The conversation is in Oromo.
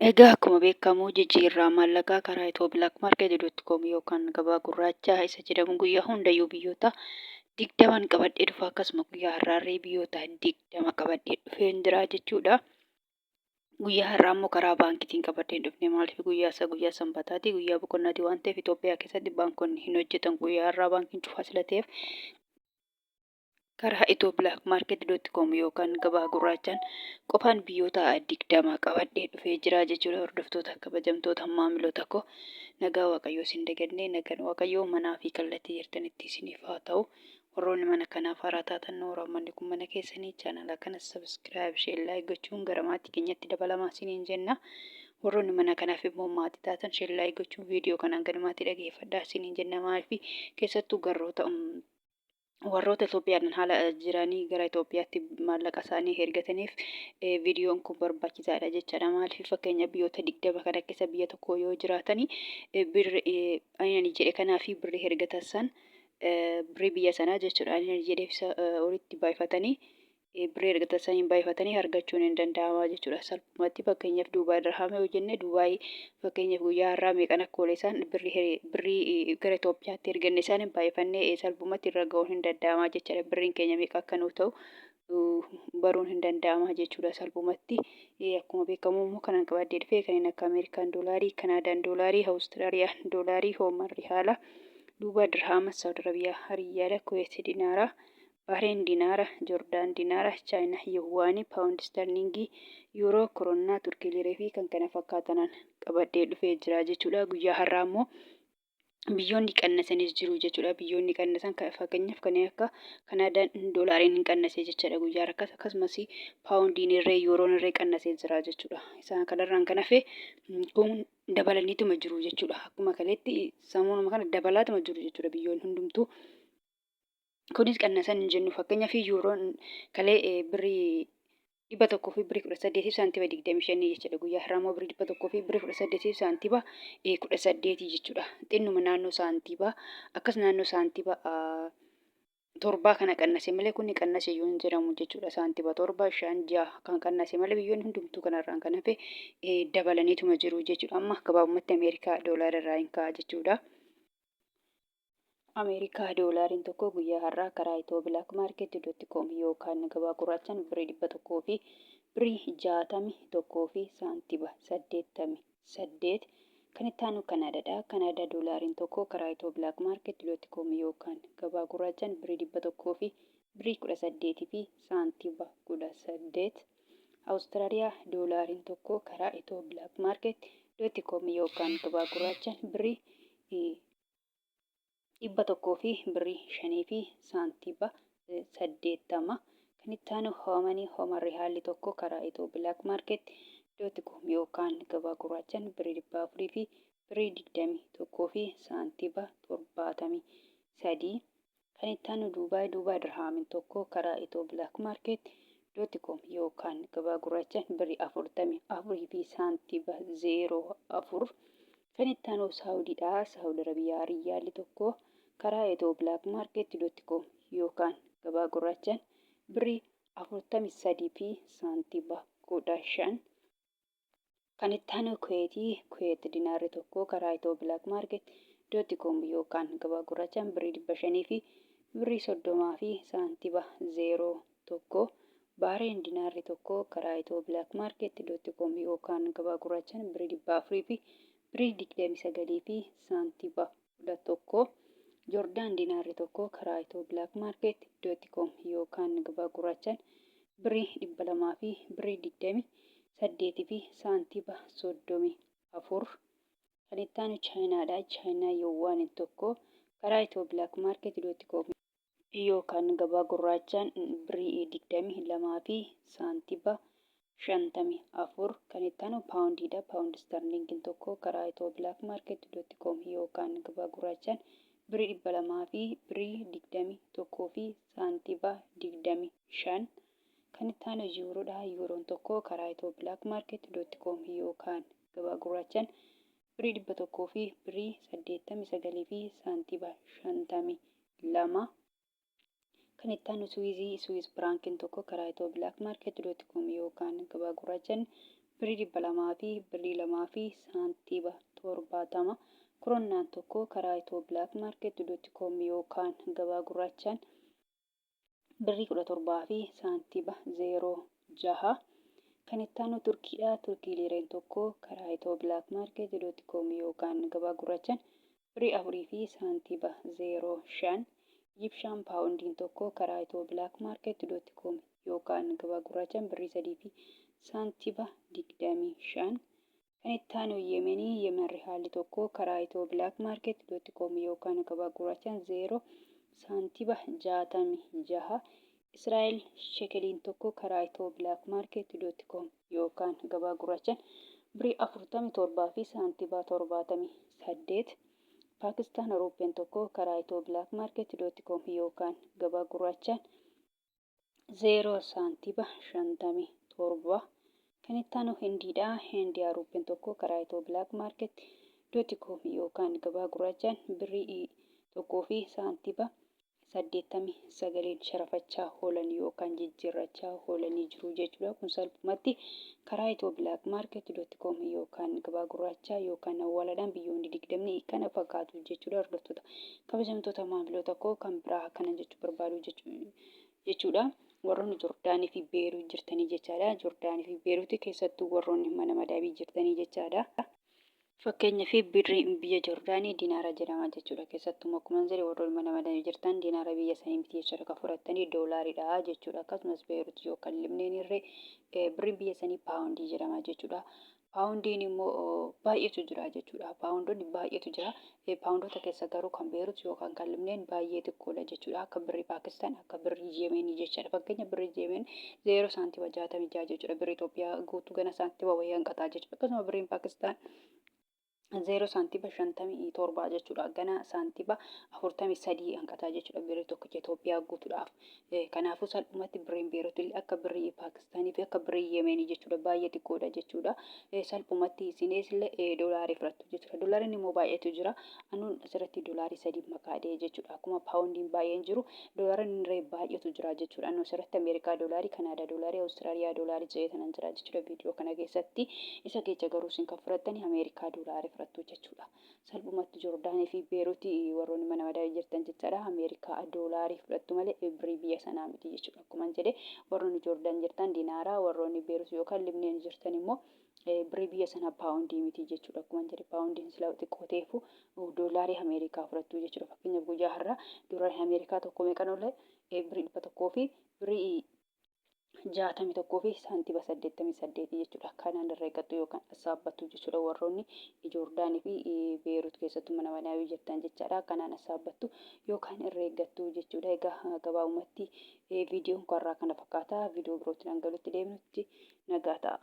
Egaa akkuma beekamu jijjiirraa maallaqaa karaa Ethio Black Market dot com yookaan gabaa gurraachaa isa jedhamu guyyaa hundayyuu biyyoota 20n qabadhee dhufa. Akkasuma guyyaa har'aarree biyyoota 20 qabadhee dhufeen jira jechuudha. Guyyaa har'aa immoo karaa baankiitiin qabadhee hin dhufne. Maaliif? Guyyaa isaa guyyaa sanbataati, guyyaa boqonnaati waan ta'eef Itoophiyaa keessatti baankonni hin hojjetan. Guyyaa har'aa baankiin cufaa sila ta'eef karaa ethioblackmarket.com yookaan gabaa gurraachaan qofaan biyyoota 20 qabadhee dhufee jira jechuudha. Hordoftoota, kabajamtoota maamiloota koo, nagaa Waaqayyoo isin dagannee, nagaan Waaqayyoo manaa fi kallattii jirtanitti isiniif haa ta'u. Warroonni mana kanaaf haaraa taatan, nooraa, manni kun mana keessanii, chaanala kana subscribe, share, like gochuun gara maatii keenyatti dabalamaa isiniin jenna. Warroonni mana kanaaf immoo maatii taatan, share, like gochuun viidiyoo kanaan gadi maatii dhageeffadhaa isiniin jenna. Maaliif? Keessattuu garroota warroota Itoophiyaan haala jiranii gara Itoophiyaatti maallaqa isaanii ergataniif viidiyoon kun barbaachisaadha jechaadha. Maaliif? Fakkeenya biyyoota 20 kana keessa biyya tokko yoo jiraatanii, birri ani jedhe kanaa fi birri ergatan san, birrii biyya sanaa jechuudha. Ani jedheef isa olitti baay'ifatanii, birrii ergatan saniin baay'ifatanii argachuun hin danda'ama jechuudha. Salphumatti fakkeenyaaf Duubaay dirhama yoo jenne, Duubaay fakkeenyaaf guyyaa har'aa meeqan akka oole isaan birrii gara Itoophiyaatti erganne isaan baay'ifannee salphumatti irra ga'uun hin danda'ama jechuudha. Birriin keenya meeqa akka nuu ta'u baruun hin danda'ama jechuudha salphumatti. Akkuma beekamu immoo kanan qabadhee dhufee kanneen akka Ameerikaan doolaarii, Kanaadaan doolaarii, Awustiraaliyaan doolaarii, Hooman rihaala, Duubaa dirhama, Saawud Arabiyaa riyaala, Kuweet dinaaraa, Bahreen dinaara, Jordaan dinaara, Chaayinaa yuwaanii, Paawundi sterlingii, Yuuroo, Koronnaa, Turkii liiree fi kan kana fakkaatanaan qabadhee dhufee jira jechuudha. Guyyaa har'aa immoo biyyoonni qannasanis jiru jechuudha. Biyyoonni qannasan fakkeenyaaf kanneen akka Kanaadaan doolaariin hin qannasee jechuudha guyyaa har'aa. Akkasumas paawundiin irree, yuuroon irree qannasee jira jechuudha. Isaan kanarraan kan hafe kun dabalaniituma jiru jechuudha. Akkuma kaleetti samuunuma kana dabalaatuma jiru jechuudha biyyoonni hundumtuu. Kunis qannasan hin jennu. Fakkeenyaaf yuuroon kalee birrii 100 fi birrii 18 fi saantima 25 jechuudha. Guyyaa har'aa immoo birrii 100 fi birrii 18 fi saantima 18 jechuudha. Xinnuma naannoo saantima akkas naannoo saantima torbaa kana qannase malee kunni qannase iyyuu hin jedhamu jechuudha. Saantima 7, 5, 6 kan qannase malee biyyoonni hundumtuu kanarraan kan hafe dabalaniituma jiru jechuudha. Amma gabaabumatti Ameerikaa doolaara irraa hin ka'a jechuudha. Ameerikaa doolaariin tokko guyyaa har'aa karaa Ethio Black Market dot com yookaan gabaa gurraachaan birrii 100 fi birrii 61 fi saantiba 88. Kan itti aanu Kanaadaadha. Kanaadaa doolaariin tokko karaa Ethio Black Market dot com yookaan gabaa gurraachaan birrii 100 fi birrii 18 fi saantiba 18. Awustiraaliyaa doolaariin tokko karaa Ethio Black Market dot com yookaan gabaa gurraachaan birrii 100 fi birrii 5 fi saantiba 80. Kan itti aanu Hoomanii, Hooman rihaalli tokko karaa Ethio Black Market dot com yookaan gabaa gurraachaan birrii 400 fi birrii 21 fi saantiba 73. Kan itti aanu Duubaay, Duubaay dirhaamin tokko karaa Ethio Black Market dot com yookaan gabaa gurraachaan birrii 44 fi saantiba 04. Kan itti aanu Saawudiidha. Saawud Arabiyaa riyyaalli tokko karaa Ethio Black Market dot com yookaan gabaa gurraachaan birrii 43 fi saantiba 15. Kan itti aanu Kuweetii, Kuweet dinaarri tokko karaa Ethio Black Market dot com yookaan gabaa gurraachaan birrii 500 fi birrii 30 fi saantiba 01. Bahreen dinaarri tokko karaa Ethio Black Market dot com yookaan gabaa gurraachaan birrii 400 fi birrii 29 fi saantiba 11. Jordaan dinaarri tokko karaa Ethio Black Market dot com yookaan gabaa gurraachaan birrii 200 fi birrii 28 fi saantiba 34. Kan itti aanu Chaayinaadha. Chaayinaa yuwaanin tokko karaa Ethio Black Market dot com yookaan gabaa gurraachaan birrii 22 fi saantiba 54. Kan itti aanu paawundiidha. Paawundi sterlingin tokko karaa Ethio Black Market dot com yookaan gabaa gurraachaan birrii 200 fi birrii 21 fi saantiba 25. Kan itti aanu yuuroodha. Yuuroon tokko karaa Ethio Black Market dot com yookaan gabaa gurraachaan birrii 100 fi birrii 89 fi saantiba 52. Kan itti aanu Suwizii, Suwiz firaankiin tokko karaa Ethio Black Market dot com yookaan gabaa gurraachaan Birrii 200 fi birrii 2 fi saantiiba 70. Kuronnaan tokko karaa Itiyoo Black Market dot com yookaan gabaa gurraachaan birrii 17 fi saantiiba 06. Kan itti aanu Turkiidha. Turkii liireen tokko karaa Itiyoo Black Market dot com yookaan gabaa gurraachaan birrii 4 fi saantiiba 05. Ijibshaan paawundiin tokko karaa Itiyoo Black Market dot com yookaan gabaa gurraachaan birrii 3 fi saantiba 25. Kan itti aanu Yemenii, Yemen Rihaalli tokko karaa Itiyoo Black Market dot com yookaan gabaa gurraachaan 0 saantiba 66. Israa'el Shekeliin tokko karaa Itiyoo Black Market dot com yookaan gabaa gurraachaan birrii 47 fi saantiba 78. Paakistaan Ruuppeen tokko karaa Itiyoo Black Market dot com yookaan gabaa gurraachaan 0 saantiba 57. Kan itti aanu Hindiidha. Hindiyaa Ruuppeen tokko karaa Itiyoo Black Market dot com yookaan gabaa gurraachaan birrii 1 fi saantiba 89n sharafachaa oolan yookaan jijjiirrachaa oolanii jiru jechuudha. Kun salphumatti karaa Itiyoo Black Market dot com yookaan gabaa gurraachaa yookaan awwaaladhaan biyyoonni digdamni kana fakkaatu jechuudha. Hordoftoota kabajamtoota maamiloota koo kan biraa kana jechuu barbaadu jechuudha. Warroonni Jordaanii fi Beerut jirtanii jechaadha. Jordaanii fi Beeruti keessattuu warroonni mana madaabii jirtanii jechaadha. Fakkeenyaaf birriin biyya Jordaanii dinaara jedhama jechuudha. Keessattuu akkuma jedhe warroonni mana madamii jirtan dinaara biyya sanii miti jechuudha kan fudhattanii doolaaridha jechuudha. Akkasumas Beerut yookaan Libneen irree birriin biyya sanii paawundii jedhama jechuudha. Paawundiin immoo baay'eetu jira jechuudha. Paawundonni baay'eetu jira. Paawundota keessa garuu kan Beerut yookaan kan Libneen baay'ee xiqqoodha jechuudha. Akka birrii Paakistaan, akka birrii Yemenii jechaadha. Fakkeenya birrii Yemen 0 saantima 66 jechuudha. Birrii Itoophiyaa guutuu gana saantima wayii hanqataa jechuudha. Akkasuma birriin Paakistaan 0 saantima 57 jechuudha. Gana saantima 43 hanqataa jechuudha birrii tokkicha Itoophiyaa guutuudhaaf. Kanaafuu salphumatti birriin Beerut illee akka birrii Paakistaanii fi akka birrii Yemenii jechuudha baay'ee xiqqoodha jechuudha. Salphumatti isinis illee doolaarii fudhattu jechuudha. Doolaariin immoo baay'eetu jira. Anuun asirratti doolaarii sadii makaadhee jechuudha. Akkuma paawundiin baay'een jiru doolaariin illee baay'eetu jira jechuudha. Anu asirratti Ameerikaa doolaarii, Kanaadaa doolaarii, Awustiraaliyaa doolaarii jedhee tanan jira jechuudha viidiyoo kana keessatti. Isa keessa garuu isin kan fudhattani Ameerikaa doolaarii fudhattu jechuudha. Salphumatti Joordaanii fi Beeruuti warroonni mana madaa'ii jirtan jechaadha. Ameerikaa doolaarii fudhattu malee birrii biyya sanaa miti jechuudha. Akkuma jedhe warroonni Joordaan jirtan dinaaraa, warroonni Beeruut yookaan Libneen jirtan immoo birrii biyya sanaa paawundii miti jechuudha. Akkuma jedhe paawundiin silaa xiqqoo ta'eefu doolaarii Ameerikaa fudhattu jechuudha. Fakkeenyaaf guyyaa har'aa doolaarii Ameerikaa tokko meeqan oole birrii 100 fi birrii 61 fi saantiba 88 jechuudha. Kanaan irra eeggattu yookaan assaabbattu jechuudha. Warroonni Joordaanii fi Beerut keessattuu mana madaamii jirtan jechaadha. Kanaan assaabbattu yookaan irra eeggattu jechuudha. Egaa gabaabumatti viidiyoon karraa kana fakkaata. Viidiyoo birootti hanga walitti deebinutti nagaa ta'a.